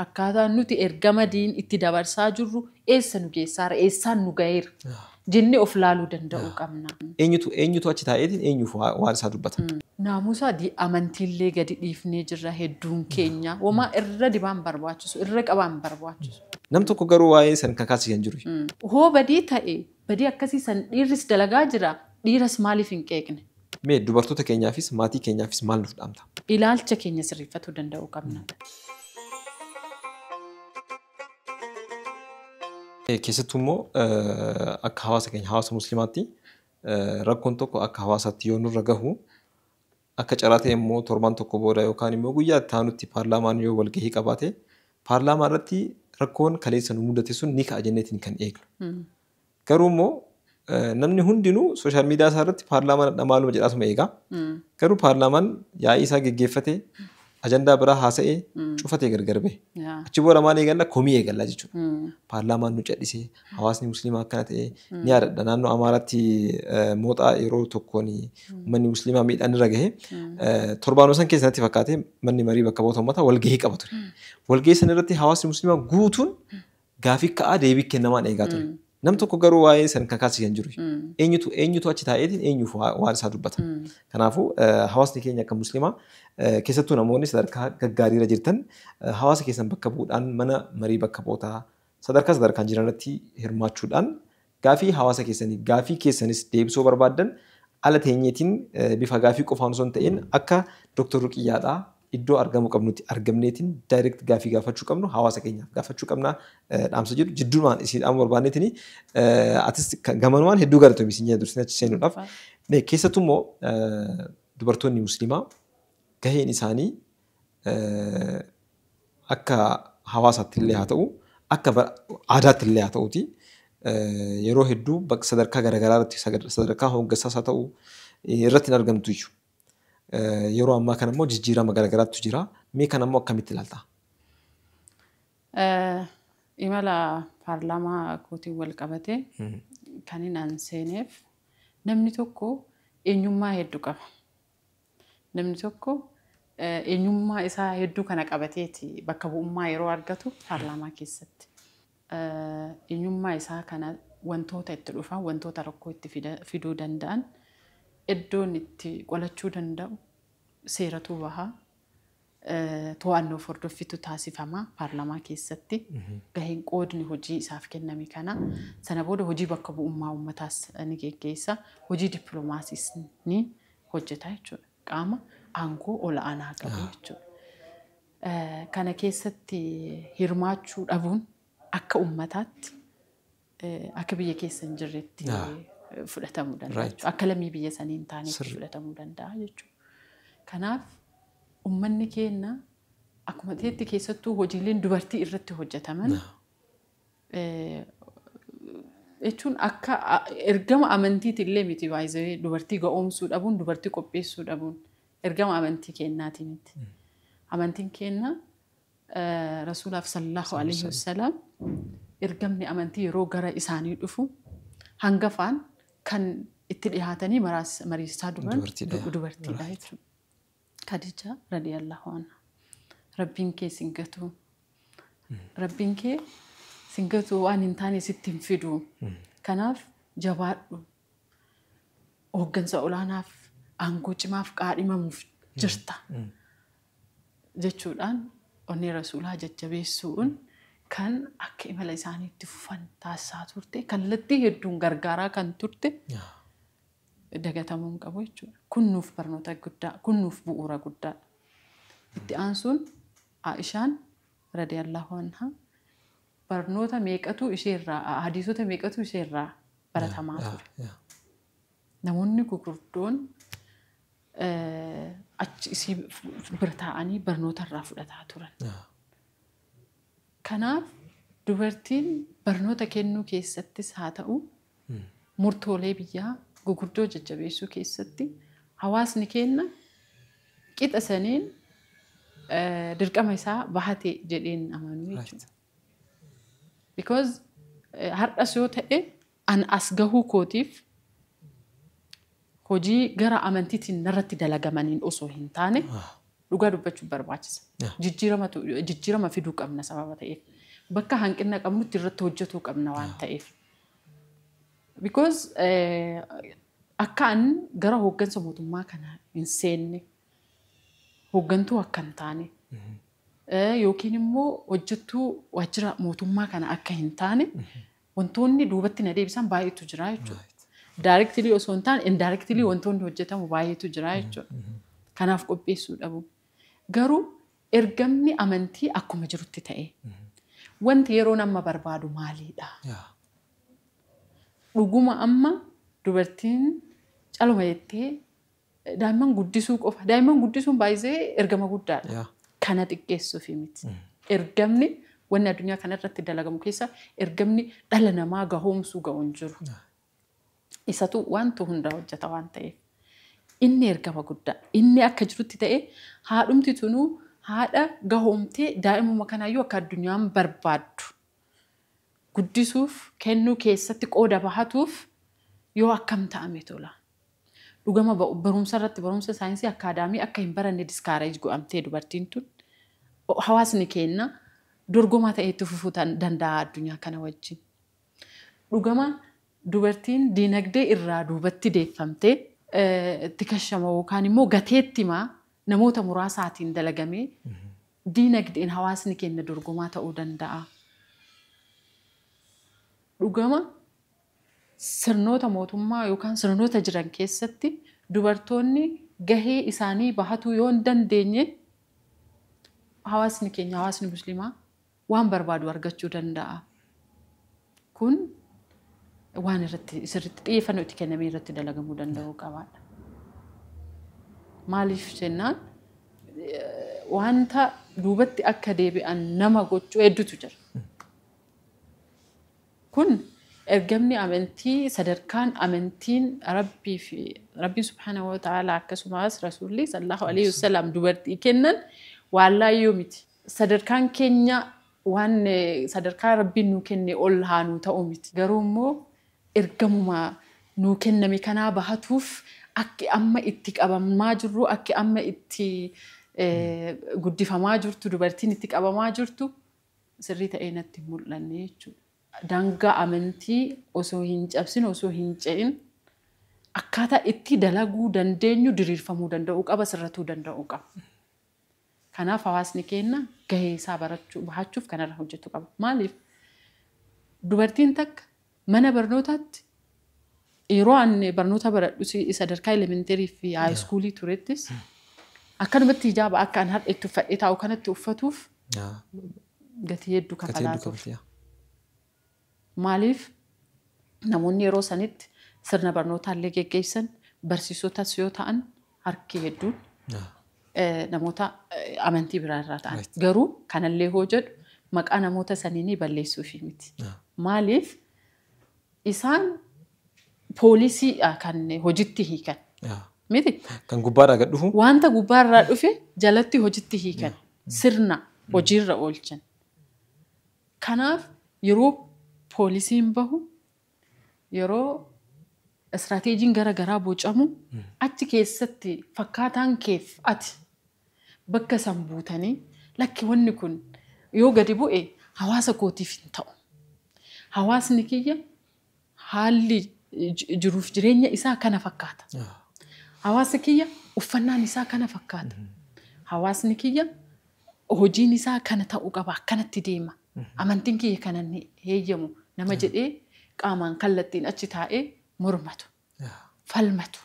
Akkaataan nuti ergama diin itti dabarsaa jirru eessa nu geessaara, eessaan nu gaheera jennee of laaluu danda'uu qabna. Eenyutu achi taa'eetiin eenyuuf waan isaa dubbata? Naamusa amantiillee gadi dhiifnee jirra hedduun keenya. Homaa irra dibaan barbaachisu, irra qabaan barbaachisu. Nam tokko garuu waa'ee san kakaasii kan jiru. Hoo badii ta'e, badii akkasii san dhiirris dalagaa jira, dhiiras maaliif hin qeeqne? Mee dubartoota keenyaafis maatii keenyaafis maal nuuf dhaamta? Ilaalcha keenya sirreeffachuu danda'uu qabna. Keessattuu immoo akka hawaasa keenya hawaasa musliimaatti rakkoon tokko akka hawaasaatti yoo nurra gahu akka carraa ta'e immoo torbaan tokko booda yookaan immoo guyyaa itti aanutti paarlaamaan yoo walgahii qabaate paarlaamaa irratti rakkoon kaleessa nu mudate sun ni ka'a jenneetiin kan eegnu. Garuu immoo namni hundinuu sooshaal miidiyaa isaa irratti paarlaamaan maaluma jedhaatuma eega. Garuu paarlaamaan yaa'ii isaa geggeeffatee ajandaa biraa haasa'ee cufatee gargar bahe. Achi booda maal eegalla? Komii eegalla jechuudha. Paarlaamaan nu callisee hawaasni musliimaa akkana ta'e ni yaadadha. Naannoo Amaaraatti mooxaa yeroo tokkoon uummanni musliimaa miidhaan irra gahe torbaanoo san keessatti fakkaate manni marii bakka bu'oota uummataa walgahii qaba ture. Walgahii san irratti hawaasni musliimaa guutuun gaafii ka'aa deebii kennamaan eegaa ture. Nam tokko garuu waa'ee san kakaasii kan jiru. Eenyutu achi taa'eetiin eenyuuf waan isaa dubbata? Kanaafuu hawaasni keenya akka musliimaa keessattuu namoonni sadarkaa gaggaariirra jirtan hawaasa keessan bakka bu'uudhaan mana marii bakka bu'ootaa sadarkaa sadarkaan jiran irratti hirmaachuudhaan gaafii hawaasa keessanii gaafii keessanis deebisuu barbaaddan ala teenyeetiin bifa gaafii qofaan osoo hin ta'in akka Dooktar Ruqiyyaadhaa iddoo argamuu qabnutti argamneetiin direct gaafii gaafachuu qabnu hawaasa keenyaaf gaafachuu qabna dhaamsa jedhu jidduumaan isin dhaamuu barbaanneetiin atis gamanumaan hedduu galatoomi isin jedha dursine achi seenuudhaaf. Keessattuu immoo dubartoonni musliimaa gaheen isaanii akka hawaasaatti illee haa ta'u akka aadaatti illee haa ta'uti yeroo hedduu sadarkaa garaagaraa irratti sadarkaa hooggansaas haa ta'u irratti hin argamtu iyyuu. Yeroo ammaa kana immoo jijjiirama garaagaraatu jira. Mee kana immoo akkamitti ilaalta? Imala paarlaamaa kootiin wal qabate kan inni an seeneef namni tokko eenyummaa hedduu qaba. Namni tokko eenyummaa isaa hedduu kana qabateeti bakka bu'ummaa yeroo argatu paarlaamaa keessatti. Eenyummaa isaa kana wantoota itti dhufan, wantoota rakkoo itti fiduu danda'an iddoon itti qolachuu danda'u seeratu baha. To'annoo hordoffitu taasifama paarlaamaa keessatti. Gaheen qoodni hojii isaaf kenname kana. Sana booda hojii bakka bu'ummaa uummataas ni geggeessa. Hojii dippiloomaasiis ni hojjeta jechuudha. Qaama aangoo ol'aanaa qabu jechuudha. Kana keessatti hirmaachuu dhabuun akka uummataatti akka biyya keessa hin jirretti fudhatamuu danda'a. Akka lammii biyya sanii hin taanetti fudhatamuu danda'a jechuudha. Kanaaf uummanni keenya akkuma ta'etti keessattuu hojiileen dubartii irratti hojjetaman jechuun akka ergama amantiiti illee miti baay'ee dubartii ga'oomsuu dhabuun dubartii qopheessuu dhabuun ergama amantii keenyaati miti. Amantiin keenya Rasuulaaf sallallahu alaihi wasallam ergamni amantii yeroo gara isaanii dhufu hangafaan kan itti dhiyaatanii mariisaa duran dubartiidha jechuudha. Khadija radiyallahu anha. Rabbiin kee sin gatu. Rabbiin kee sin gatu waan hin taane sitti hin fidu. Kanaaf jabaadhu. Hooggansa olaanaaf aangoo cimaaf qaadhimamuuf jirta. Jechuudhaan onnee rasuulaa jajjabeessuun kan akka imala isaaniitti fufan taasisaa turte kallattii hedduun gargaaraa kan turte dagatamuu hin qabu jechuudha. Kun nuuf barnoota guddaa, kun nuuf bu'uura guddaadha. Itti aansuun Aishaan radiyallahu anha barnoota meeqatu isheerraa, hadiisota meeqatu isheerraa baratamaa ture. Namoonni gurguddoon achi isii bira taa'anii barnoota irraa fudhataa turan. Kanaaf dubartiin barnoota kennuu keessattis haa ta'u murtoolee biyyaa gurguddoo jajjabeessuu keessatti hawaasni keenya qixa saniin dirqama isaa bahate jedheen amanuu jechuudha. Because har'as yoo ta'e an as gahuu kootiif hojii gara amantiitiin narratti dalagamaniin osoo hin taane Dhugaa dubbachuun barbaachisa. Jijjiirama fiduu qabna sababa ta'eef. Bakka hanqina qabnutti irratti hojjetuu qabna waan ta'eef. Because akka an gara hooggansa mootummaa kana hin seenne, hooggantuu akka hin taane, yookiin immoo hojjettuu waajjira mootummaa kana akka hin taane wantoonni duubatti na deebisan baay'eetu jira jechuudha. Directly osoo hin taane indirectly wantoonni hojjetamu baay'eetu jira jechuudha. Kanaaf qopheessuu dhabu. Garuu ergamni amantii akkuma jirutti ta'e, wanti yeroon amma barbaadu maalidha? Dhuguma amma dubartiin caluma jettee daa'imman guddisuu qofa. Daa'imman guddisuun baay'ee ergama guddaadha. Kana xiqqeessuufi miti. Ergamni wanni addunyaa kanarratti dalagamu keessa ergamni dhala namaa gahoomsuu ga'u hin jiru. Isatu wanta hunda hojjeta waan ta'eef. Inni ergama guddaa. Inni akka jirutti ta'e, haadhumti tunuu haadha gahoomtee daa'imuma kanaayyuu akka addunyaan barbaaddu guddisuuf kennuu keessatti qooda bahatuuf yoo akkam ta'ame tola. Dhugama barumsa irratti, barumsa saayinsii akaadaamii akka hin baranne discourage godhamtee dubartiin tun, hawaasni keenya dorgomaa ta'ee itti fufuu danda'a addunyaa kana wajjin. Dhugama dubartiin diinagdee irraa duubatti deeffamtee itti kashama yookaan immoo gateettimaa namoota muraasaatiin dalagamee diinagdeen hawaasni keenya dorgomaa ta'uu danda'a. Dhugama sirnoota mootummaa yookaan sirnoota jiran keessatti dubartoonni gahee isaanii bahatuu yoo hin dandeenye, hawaasni keenya, hawaasni musliimaa waan barbaadu argachuu danda'a. Kun waan irratti sirriitti xiyyeeffannoo itti kennamee irratti dalagamuu danda'uu qabaadha. Maaliif jennaan, wanta duubatti akka deebi'an nama gochuu hedduutu jira. Kun ergamni amantii, sadarkaan amantiin Rabbii fi Rabbiin subhaanahu wa ta'ala akkasumas Rasuulli sallallahu alaihi wasallam dubartii kennan waan laayyoo miti. Sadarkaan keenya waan sadarkaa Rabbiin nuu kenne ol haa nuu ta'u miti. Garuu immoo ergamuma nuu kenname kanaa bahatuuf akki amma itti qabamaa jirru, akki amma itti guddifamaa jirtu, dubartiin itti qabamaa jirtu sirrii ta'ee natti hin mul'anne jechuudha. Daangaa amantii osoo hin cabsin, osoo hin ce'in, akkaataa itti dalaguu dandeenyu diriirfamuu danda'uu qaba, sirratuu danda'uu qaba. Kanaaf hawaasni keenya gahee isaa barachuu bahachuuf kanarra hojjechuu qaba. Maaliif, dubartiin takka mana barnootaatti yeroo ani barnoota baradhu sadarkaa elementary fi high school turettis akkanumatti hijaaba akka an har'a itti uffadhee taa'u kanatti uffatuuf gatii hedduu kafalaa ture. Maaliif, namoonni yeroo sanitti sirna barnootaallee geggeessan, barsiisotas yoo ta'an, harki hedduun namoota amantii biraa irraa ta'an. Garuu kanallee hoo jedhu maqaa namoota saniinii balleessuufi miti. Maaliif, isaan poolisiidha kan hojitti hiikan. Miti? Kan gubbaadhaa gad dhufu. Wanta gubbaarraa dhufe jalatti hojitti hiikan. Sirna hojiirra oolchan. Kanaaf yeroo poolisiin bahu, yeroo istiraateejiin gara garaa bocamu, achi keessatti fakkaataan keef ati bakka san buutanii, lakki wanni kun yoo gadi bu'e hawaasa kootiif hin ta'u. Hawaasni kiyya haalli jiruuf jireenya isaa kana fakkaata. Hawaasa kiyya uffannaan isaa kana fakkaata. Hawaasni kiyya hojiin isaa kana ta'uu qaba, akkanatti deema. Amantiin kiyya kana heeyyamu nama jedhee qaamaan kallattiin achi taa'ee mormatu, falmatu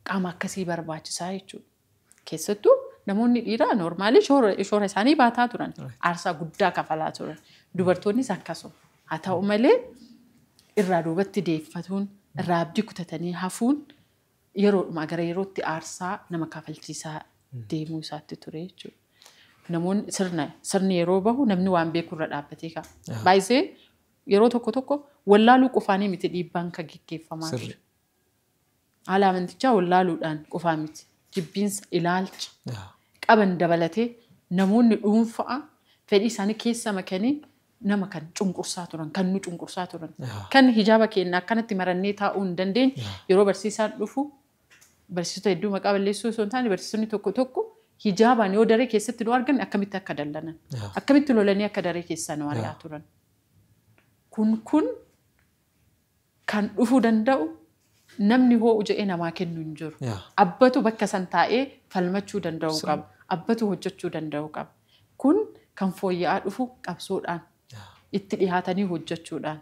qaama akkasii barbaachisaa jechuudha. Keessattuu namoonni dhiiraa normally shoora isaanii baataa turan. Aarsaa guddaa kafalaa turan. Dubartoonnis akkasuma. Haa ta'u malee irraa duubatti deeffatuun, irraa abdii kutatanii hafuun yeroodhumaa gara yerootti aarsaa nama kafalchiisaa deemuu isaatti ture jechuudha. Namoonni sirni yeroo bahu namni waan beeku irra dhaabbatee ka'a. Baay'isee yeroo tokko tokko wallaaluu qofaanii miti dhiibbaan kan geggeeffamaa ture. Haala amantichaa wallaaluudhaan qofaa miti. Jibbiinsa ilaalcha qaban dabalatee namoonni dhuunfaa fedhii isaanii keessa makanii nama kan cunqursaa turan, kan nu cunqursaa turan, kan hijaaba keenya akkanatti marannee taa'uu hin dandeenye, yeroo barsiisaan dhufu, barsiisota hedduu maqaa balleessuu osoo hin taane, barsiisonni tokko tokko Hijaabaan yoo daree keessatti nu argan akkamitti akka dallanan, akkamitti lolanii akka daree keessaa nu ari'aa turan. Kun kan dhufuu danda'u namni hoo'u jedhee namaa kennu hin jiru. Abbatu bakka san taa'ee falmachuu danda'u qaba. Abbatu hojjechuu danda'u qaba. Kun kan fooyya'aa dhufu qabsoodhaan, itti dhihaatanii hojjechuudhaan,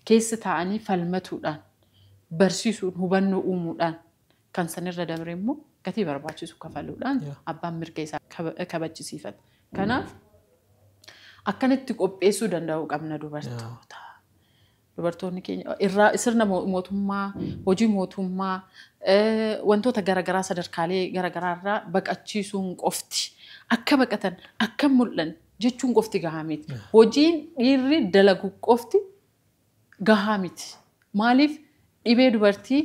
keessa taa'anii falmatuudhaan, barsiisuun, hubannoo uumuudhaan, kan sanirra dabre immoo gatii barbaachisu kafaluudhaan abbaan mirga isaa kabachisiifata. Kanaaf akkanatti qopheessuu danda'uu qabna dubartoota. Dubartoonni keenya irraa sirna mootummaa, hojii mootummaa, wantoota garaagaraa sadarkaalee garaagaraa irraa baqachiisuun qofti akka baqatan akka mul'an jechuun qofti gahaa miti. Hojiin dhiirri dalagu qofti gahaa miti. Maaliif dhibee dubartii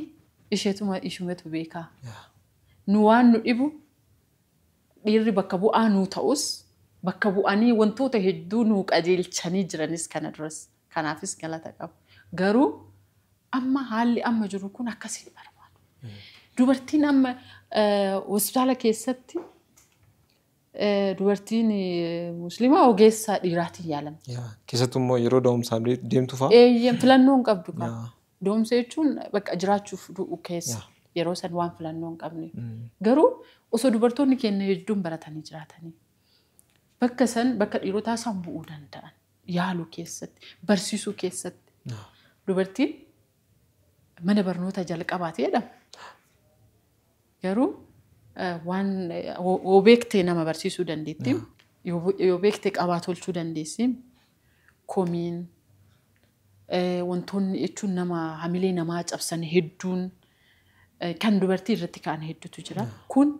isheetuma ishumatu beekaa. Nu waan nu dhibu dhiirri bakka bu'aa nuu ta'us bakka bu'anii wantoota hedduu nuu qajeelchanii jiranis kana duras. Kanaafis galata qabu. Garuu amma haalli amma jiru kun akkasiin barbaadu. Dubartiin amma hospitaala keessatti dubartiin musliimaa ogeessa dhiiraatiin yaalamti. Keessattuu immoo yeroo da'umsaa deemtu fa'aa. Eeyyam, filannoo hin qabdu qaba. Da'umsa jechuun bakka jiraachuuf du'u keessa yeroo san waan filannoo hin qabne. Garuu osoo dubartoonni keenya hedduun baratanii jiraatanii bakka san bakka dhiirotaa san bu'uu danda'an. Yaaluu keessatti, barsiisuu keessatti. Dubartiin mana barnoota jalqabaati jedhama. Garuu waan yoo beektee nama barsiisuu dandeetti, yoo beektee qabaa tolchuu dandeessi, komiin wantoonni jechuun nama hamilee namaa cabsan hedduun kan dubartii irratti ka'an hedduutu jira. Kun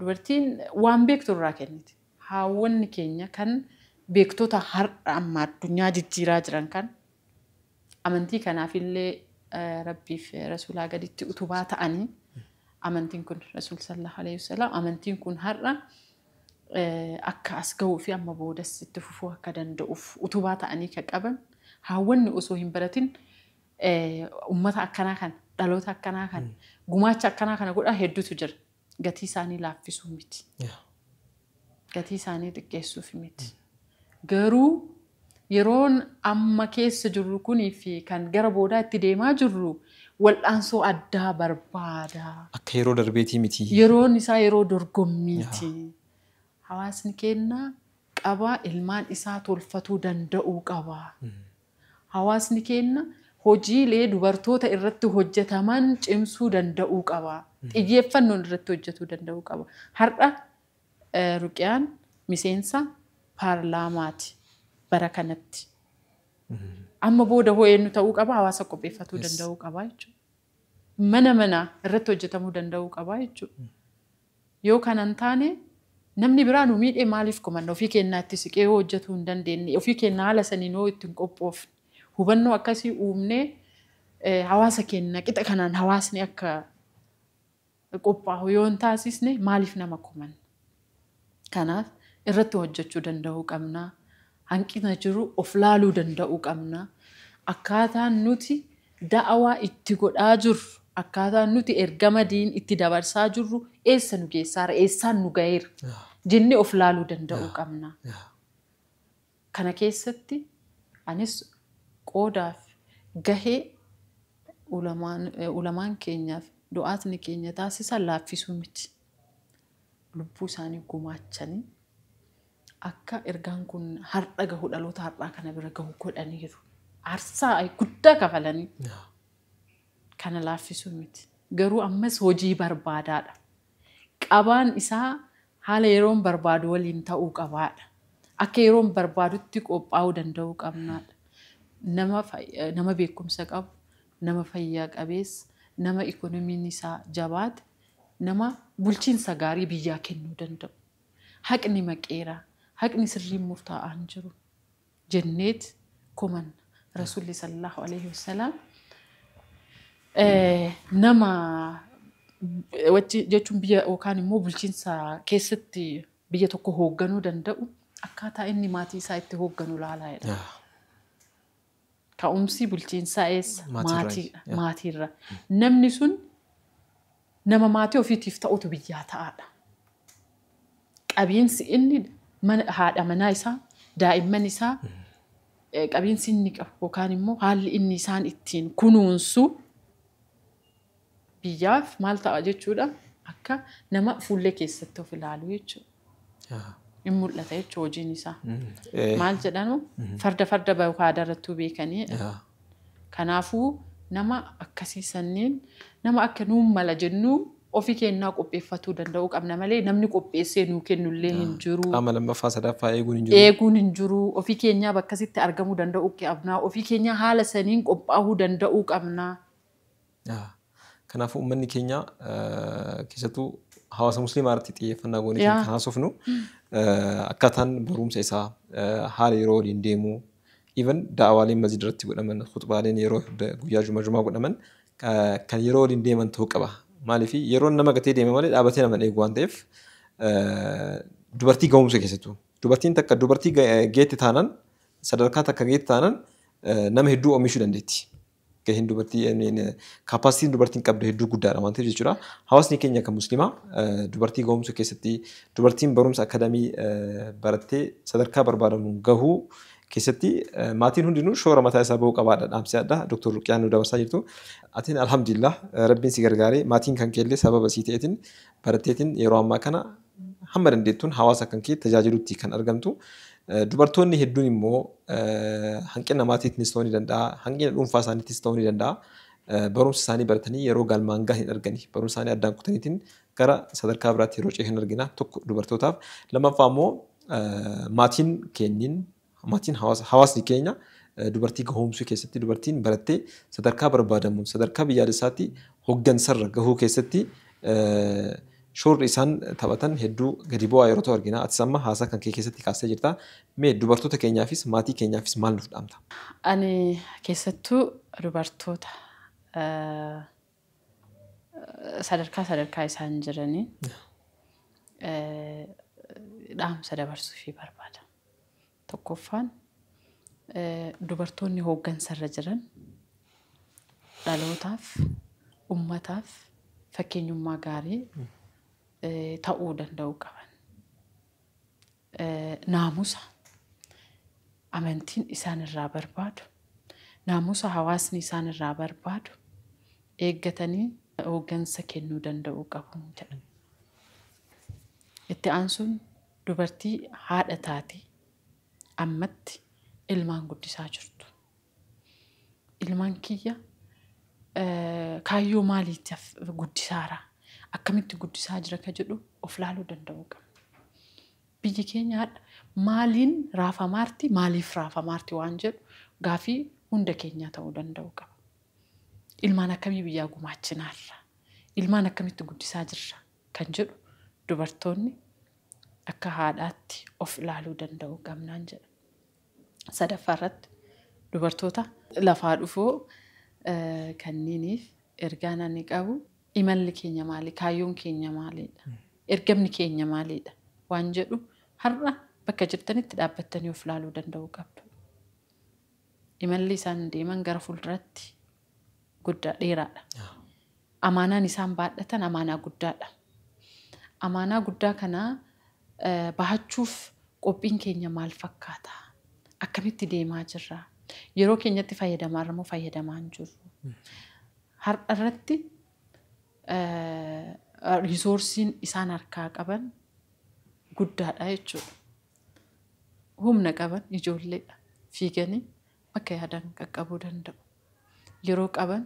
dubartiin waan beektu irraa kenniti. Haawwanni keenya kan beektota har'a amma addunyaa jijjiiraa jiran kan amantii kanaafillee Rabbiif Rasuulaa gaditti utubaa ta'anii amantiin kun Rasuul sallallahu alaihi wasallam amantiin kun har'a akka as gahuu fi amma boodas itti fufuu akka danda'uuf utubaa ta'anii kan qaban haawwanni osoo hin baratin uummata akkanaa kana dhaloota akkanaa kana gumaacha akkanaa kana godhaa hedduutu jira. Gatii isaanii laaffisuu miti. Gatii isaanii xiqqeessuuf miti. Garuu yeroon amma keessa jirru kunii fi kan gara boodaa itti deemaa jirru wal'aansoo addaa barbaada. Akka yeroo darbeetii miti. Yeroon isaa yeroo dorgommiiti. Hawaasni keenya qabaa ilmaan isaa tolfatuu danda'uu qaba. Hawaasni keenya hojiilee dubartoota irratti hojjetaman cimsuu danda'uu qaba. Xiyyeeffannoon irratti hojjetuu danda'uu qaba. Har'a Ruqiyaan miseensa paarlaamaati bara kanatti. Amma booda hoo eenyu ta'uu qaba? Hawaasa qopheeffatuu danda'uu qaba jechuudha. Mana mana irratti hojjetamuu danda'uu qaba jechuudha. Yoo kana hin taane namni biraa nu miidhee maaliif komanna? Ofii keenyaa itti siqee yoo hojjetuu hin dandeenye, ofii keenya haala saniin yoo ittiin qophoofne, hubannoo akkasii uumnee hawaasa keenya qixa kanaan hawaasni akka qophaa'u yoo hin taasisne maaliif nama komanna? Kanaaf irratti hojjechuu danda'uu qabna. Hanqina jiru of laaluu danda'uu qabna. Akkaataan nuti da'awaa itti godhaa jirru, akkaataan nuti ergama diin itti dabarsaa jirru eessa nu geessaara, eessaan nu gaheera jennee of laaluu danda'uu qabna. Kana keessatti anis qoodaaf gahee ulamaan keenyaaf du'aatni keenya taasisan laaffisuu miti. Lubbuu isaanii gumaachanii akka ergaan kun har'a gahu dhaloota har'aa kana bira gahu godhaniiru. Aarsaa guddaa kafalanii kana laaffisuu miti. Garuu ammas hojii barbaadaadha. Qabaan isaa haala yeroon barbaadu waliin ta'uu qabaadha. Akka yeroon barbaadutti qophaa'uu danda'uu qabnaadha. Nama beekumsa qabu, nama fayyaa qabeessa, nama ikoonomiin isaa jabaate, nama bulchiinsa gaarii biyyaa kennuu danda'u. Haqni maqeera, haqni sirriin murtaa'aa hin jiru jenneet komanna. Rasuulli sallallahu alaihi wasallam nama jechuun biyya yookaan immoo bulchiinsa keessatti biyya tokko hoogganuu danda'u akkaataa inni maatii isaa itti hoogganu ilaalaa jedha. Ka'umsi bulchiinsaa eessa? Maatiirra. Namni sun nama maatii ofiitiif ta'utu biyyaa ta'aadha. Qabiinsi inni haadha manaa isaa, daa'imman isaa qabiinsi inni qabu yookaan immoo haalli inni isaan ittiin kunuunsu biyyaaf maal ta'a jechuudha. Akka nama fuullee keessatti of ilaalu jechuudha. In mul'ata jechuudha hojiin isaa. Maal jedhamu farda farda bahu irrattuu beekanii. Kanaafuu nama akkasii sanniin nama akka nuun mala jennuu ofii keenyaa qopheeffatuu danda'uu qabna malee namni qopheessee nuu kennullee hin jiru. Qaama lammaffaa sadaffaa eeguun hin jiru. Eeguun hin jiru. Ofii keenyaa bakkasitti argamuu danda'uu qabna. Ofii keenyaa haala saniin qophaa'uu danda'uu qabna. Kanaafuu uummanni keenya keessattuu hawaasa musliimaa irratti xiyyeeffannaa goonee kan haasofnu akkaataan barumsa isaa haala yeroo waliin deemu even da'awaaleen masjida irratti godhaman khutbaaleen yeroo guyyaa jumaa jumaa godhaman kan yeroo waliin deeman ta'uu qaba. Maaliif yeroon nama gatee deema malee dhaabatee nama eegu waan ta'eef dubartii ga'umsa keessattuu dubartiin takka dubartii geette taanaan sadarkaa takka geette taanaan nama hedduu oomishuu dandeetti. Gaheen dubartii kaapaasitiin dubartiin qabdu hedduu guddaadha waan ta'eef jechuudha. Hawaasni keenya kan musliimaa dubartii ga'umsa keessatti dubartiin barumsa akadamii barattee sadarkaa barbaadamu gahuu keessatti maatiin hundinuu shoora mataa isaa bahuu qabaadha dhaamsi adda Dr. Ruqiyaan nu dabarsaa jirtu. Atiin alhamdulillah rabbiin si gargaaree maatiin kan keellee sababa sii ta'eetiin baratteetiin yeroo ammaa kana hamma dandeettuun hawaasa kan kee tajaajilutti kan argamtu. Dubartoonni hedduun immoo hanqina maatiitiinis ta'uu ni danda'a, hanqina dhuunfaa isaaniitis ta'uu ni danda'a. Barumsa isaanii baratanii yeroo galmaan gahan hin argani. Barumsa isaanii addaan kutaniitiin gara sadarkaa biraatti yeroo cehan argina. Tokko dubartootaaf. Lammaffaa immoo maatiin keenyin maatiin hawaasni keenya dubartii gahoomsuu keessatti dubartiin barattee sadarkaa barbaadamuun sadarkaa biyyaalessaatti hoggansarra gahuu keessatti shoorri isaan taphatan hedduu gadi bu'aa yeroo ta'u argina. Atis amma haasaa kan kee keessatti kaastee jirta. Mee dubartoota keenyaafis maatii keenyaafis maal nuuf dhaamta? Ani keessattuu dubartoota sadarkaa sadarkaa isaan jiranii dhaamsa dabarsuufii barbaada. Tokkoffaan dubartoonni hooggansarra jiran dhalootaaf, ummataaf fakkeenyummaa gaarii ta'uu danda'uu qaban. Naamusa amantiin isaan irraa barbaadu, naamusa hawaasni isaan irraa barbaadu eeggatanii hooggansa kennuu danda'uu qabu jedha. Itti aansuun dubartii haadha taate ammatti ilmaan guddisaa jirtu. Ilmaan kiyya kaayyoo maaliitiif guddisaara? Akkamitti guddisaa jira ka jedhu of laaluu danda'uu qabna. Biyyi keenya haadha maaliin raafamaarti maaliif raafamaarti waan jedhu gaafii hunda keenyaa ta'uu danda'uu qaba. Ilmaan akkamii biyyaa gumaachinaarra? Ilmaan akkamitti guddisaa jirra? Kan jedhu dubartoonni akka haadhaatti of ilaaluu danda'uu qabnaan jedha. Sadaffaa irratti dubartoota lafaa dhufoo kanniiniif ergaan ani qabu imalli keenya maali? Kaayyoon keenya maalidha? Ergamni keenya maalidha? Waan jedhu har'a bakka jirtanitti dhaabbattanii of ilaaluu danda'uu qabdu. Imalli isaan deeman gara fuulduratti guddaa dheeraadha. Amaanaan isaan baadhatan amaanaa guddaadha. Amaanaa guddaa kana bahachuuf qophiin keenya maal fakkaata? Akkamitti deemaa jirra? Yeroo keenyatti fayyadamaa irra moo fayyadamaa hin jirru? Har'a irratti riisoorsiin isaan harkaa qaban guddaadha jechuudha. Humna qaban ijoolleedha. Fiiganii bakka yaadan qaqqabuu danda'u. Yeroo qaban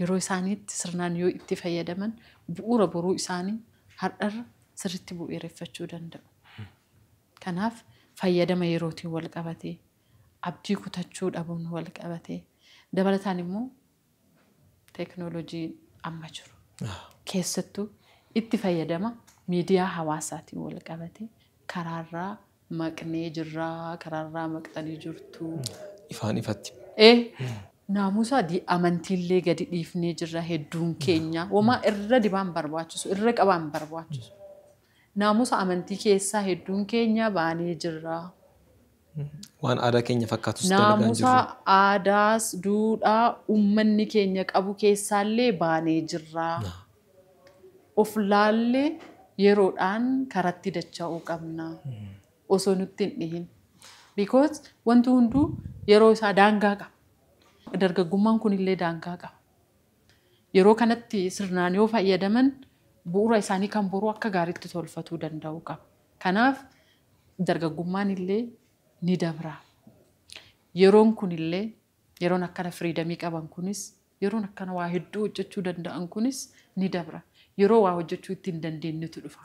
yeroo isaaniitti sirnaan yoo itti fayyadaman bu'uura boruu isaanii har'arra sirriitti bu'uureffachuu danda'u. Kanaaf fayyadama yerootiin wal qabatee abdii kutachuu dhabuun wal qabatee dabalataan immoo teeknooloojii amma jiru. Keessattuu itti fayyadama miidiyaa hawaasaatiin wal qabatee karaarraa maqnee jirraa karaarraa maqxanii jirtu. Ifaan ifatti. Naamusa amantiillee gadi dhiifnee jirra hedduun keenya. Homaa irra dibaan barbaachisu, irra qabaan barbaachisu. Naamusa amantii keessaa hedduun keenya baanee jirra. Waan aadaa keenya fakkaatus dalagaa hin Naamusa jirru. aadaas duudhaa uummanni keenya qabu keessaallee baanee jirra. Of laallee Yeroodhaan karatti dacha'uu qabna. Osoo nutti hin dhihin. Because wanti hunduu yeroo isaa daangaa qaba. Dargaggummaan kunillee daangaa qaba. Yeroo kanatti sirnaan yoo fayyadaman bu'uura isaanii kan boruu akka gaariitti tolfatuu danda'u qaba. Kanaaf dargaggummaan illee ni dabra. Yeroon kunillee yeroon akkana freedom qaban kunis yeroon akkana waa hedduu hojjechuu danda'an kunis ni dabra. Yeroo waa hojjechuu itti hin dandeenyetu dhufa.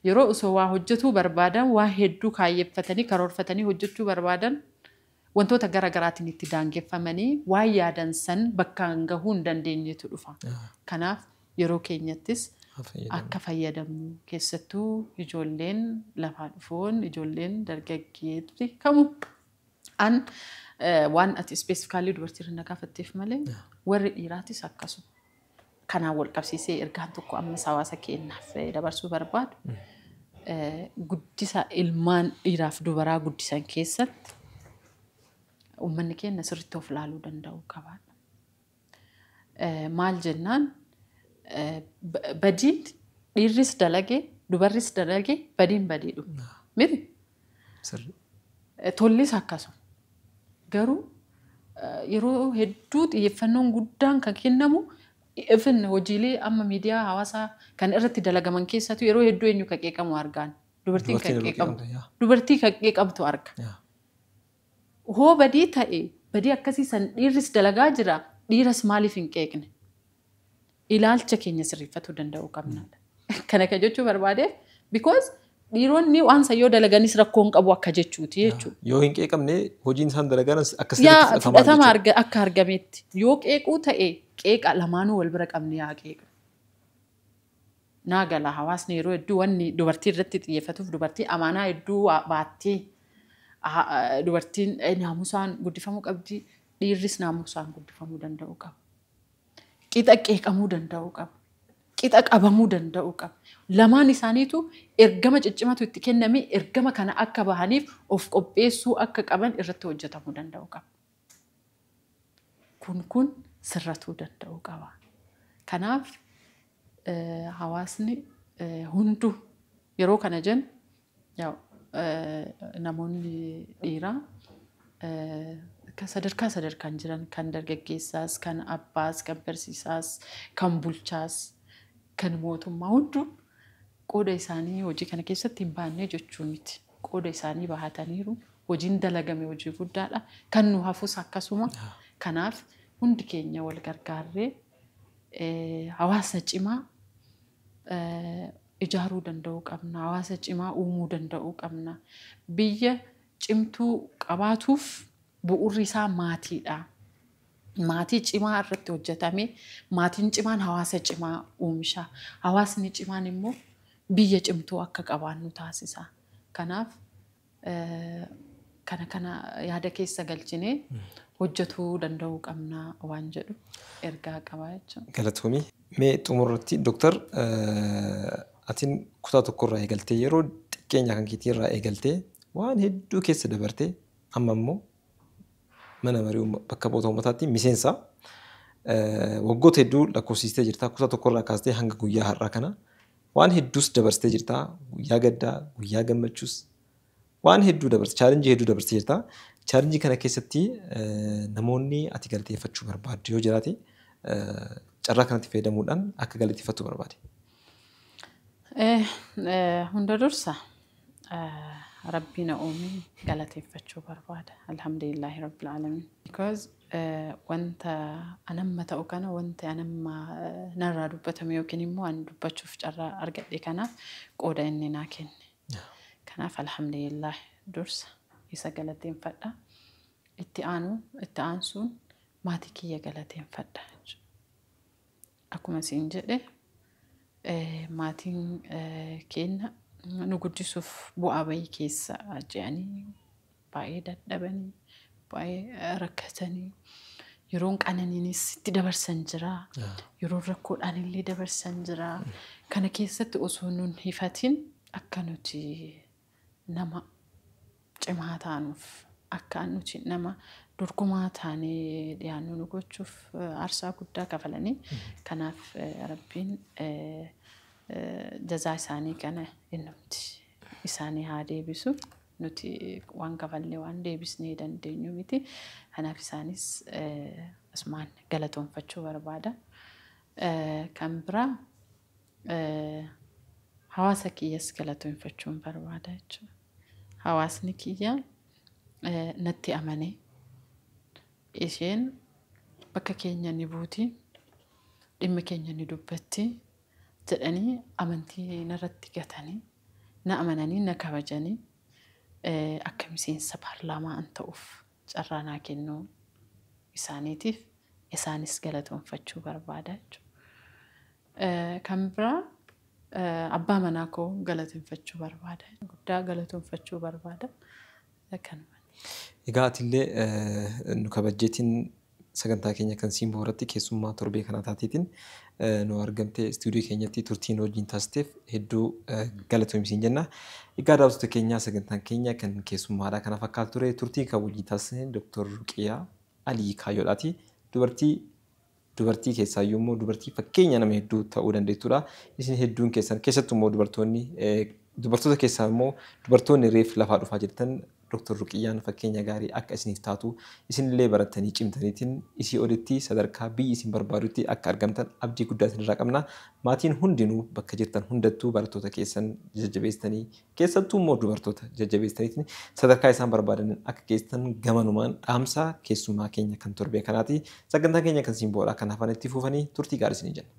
Yeroo osoo waa hojjetuu barbaadan waa hedduu kaayyeffatanii karoorfatanii hojjechuu barbaadan wantoota gara garaatiin itti daangeffamanii waan yaadan san bakkaan gahuu hin dandeenyetu dhufa. Kanaaf yeroo keenyattis akka fayyadamnu keessattuu ijoolleen lafaa dhufoon ijoolleen dargaggeetti kamu an waan ati specifically dubartii irra na gaafatteef malee warri dhiiraatis akkasuma. Kanaan wal qabsiisee ergaan tokko ammas hawaasa keenyaaf dabarsuu barbaadu guddisa ilmaan dhiiraaf dubaraa guddisan keessatti uummanni keenya sirriitti of laaluu danda'uu qabaadha. Maal jennaan badiin dhiirris dalagee dubarris dalagee badiin badiidhuma. Miti? Tollis akkasuma. Garuu yeroo hedduu xiyyeeffannoon guddaan kan kennamu even hojiilee amma miidiyaa hawaasaa kan irratti dalagaman keessattuu yeroo hedduu eenyu kan qeeqamu argaan. Dubartiin kan qeeqamtu. Dubartii kan qeeqamtu arga. Hoo badii ta'e badii akkasii san dhiirris dalagaa jira dhiiras maaliif hin qeeqne? Ilaalcha keenya sirreeffatuu danda'uu qabnaadha. Kana kan jechuu barbaadeef because dhiironni waan san yoo dalaganis rakkoo hin qabu akka jechuuti jechuudha. Yoo hin qeeqamne hojiin isaan dalagan akka sirriitti fudhatama akka argametti. Yoo qeequu ta'e qeeqa lamaanuu wal bira qabne yaa qeeqa. Naa gala hawaasni yeroo hedduu wanni dubartii irratti xiyyeeffatuuf dubartii amaanaa hedduu baattee dubartiin naamusaan guddifamuu qabdi dhiirris naamusaan guddifamuu danda'uu qaba. Qixa qeeqamuu danda'uu qaba. Qixa qabamuu danda'uu qaba. Lamaan isaaniitu ergama ciccimatu itti kenname ergama kana akka bahaniif of qopheessuu akka qaban irratti hojjetamuu danda'uu qaba. Kun sirratuu danda'uu qaba. Kanaaf hawaasni hunduu yeroo kana jennu namoonni dhiiraa sadarkaa sadarkaan jiran kan dargaggeessaas, kan abbaas, kan barsiisaas, kan bulchaas, kan mootummaa hunduu qooda isaanii hojii kana keessatti hin baanne jechuu miti. Qooda isaanii bahataniiru. Hojiin dalagame hojii guddaadha. Kan nu hafus akkasuma. Kanaaf hundi keenya wal gargaarree hawaasa cimaa ijaaruu danda'uu qabna. Hawaasa cimaa uumuu danda'uu qabna. Biyya cimtuu qabaatuuf bu'uurri isaa maatiidha. Maatii cimaa irratti hojjetame maatiin cimaan hawaasa cimaa oomisha. Hawaasni cimaan immoo biyya cimtuu akka qabaannu taasisa. Kanaaf kana yaada keessa galchinee hojjetuu danda'uu qabna waan jedhu ergaa qabaa jechuudha. Galatoomii. Mee xumurratti Dooktar atiin kutaa tokkorraa eegaltee yeroo xiqqeenya kan keetii irraa eegaltee waan hedduu keessa dabartee amma immoo mana marii bakka bu'oota uummataatti miseensa waggoota hedduu lakkoofsistee jirta. Kutaa tokkorraa kaastee hanga guyyaa har'aa kana waan hedduus dabarsitee jirta. Guyyaa gaddaa, guyyaa gammachuus waan hedduu dabarsite, challenge hedduu dabarsitee jirta. Challenge kana keessatti namoonni ati galateeffachuu barbaaddu yoo jiraate carraa kanatti fayyadamuudhaan akka galateeffattu barbaade. Hunda dursa Rabbi na uume galateeffachuu barbaada. Alhamdulillahi Rabbil Aalamiin. Because wanta anamma ta'u kana wanta anamma narraa dubbatame yookiin immoo ani dubbachuuf carraa argadhe kanaaf qooda inni naa kenne. Kanaaf alhamdulillah dursa isa galateeffadha. Itti aansuun maatii kiyya galateeffadha. Akkuma siin jedhe maatiin keenya nu guddisuuf bu'aa bahii keessa je'anii baay'ee dadhabanii baay'ee rakkatanii yeroon qananiinis itti dabarsan jira. Yeroon rakkoodhaan illee dabarsan jira. Kana keessatti osoo nun hifatin akka nuti nama cimaa taanuuf akka nuti nama dorgomaa taanee dhiyaannu nu gochuuf aarsaa guddaa kafalanii kanaaf Rabbiin Jazaa isaanii kana innumti isaanii haa deebisu. Nuti waan kafallee waan deebisnee dandeenyu miti. Kanaaf isaanis asumaan galatoonfachuu barbaada. Kan biraa hawaasa kiyyas galatoonfachuun barbaada jechuudha. Hawaasni kiyya natti amanee isheen bakka keenya ni buuti, dhimma keenya ni dubbatti jedhanii amantii narratti gatanii na amananii na kabajanii akka miseensa paarlaamaa an ta'uuf carraa naa kennuu isaaniitiif isaanis galatoonfachuu barbaada jechuudha. Kan biraa abbaa manaa koo galatoonfachuu barbaada. Guddaa galatoonfachuu barbaada. Kanuma. Egaa atillee nu kabajjeetiin sagantaa keenya kan Simboo irratti keessummaa torbee kana taateetiin nu argamtee istuudiyoo keenyatti turtiin wajjin taasisteef hedduu galatoomi siin jenna. Egaa daawwattoota keenyaa, sagantaan keenya kan keessummaadha kana fakkaatu ture. Turtii kan wajjin taasisne Dooktar Ruqiyaa Alii Kaayyoodhaati. Dubartii keessaayyuu immoo dubartii fakkeenya nama hedduu ta'uu dandeettudha. Isin hedduun keessan, keessattuu immoo dubartoonni, dubartoota keessaa immoo dubartoonni reef lafaa dhufaa jirtan, Dooktar Ruqiyyaan fakkeenya gaarii akka isiniif taatu, isinillee barattanii cimtaniitiin isii olitti sadarkaa biyyi isin barbaadutti akka argamtan abdii guddaa isinirraa qabna. Maatiin hundinuu bakka jirtan hundattuu barattoota keessan jajjabeessitanii, keessattuu immoo dubartoota jajjabeessitaniitiin sadarkaa isaan barbaadan akka geessitan gamanumaan dhaamsa keessummaa keenya kan torbee kanaati. Sagantaa keenya kan Simboodha kan hafan itti fufanii turtii gaarii isinii jenna.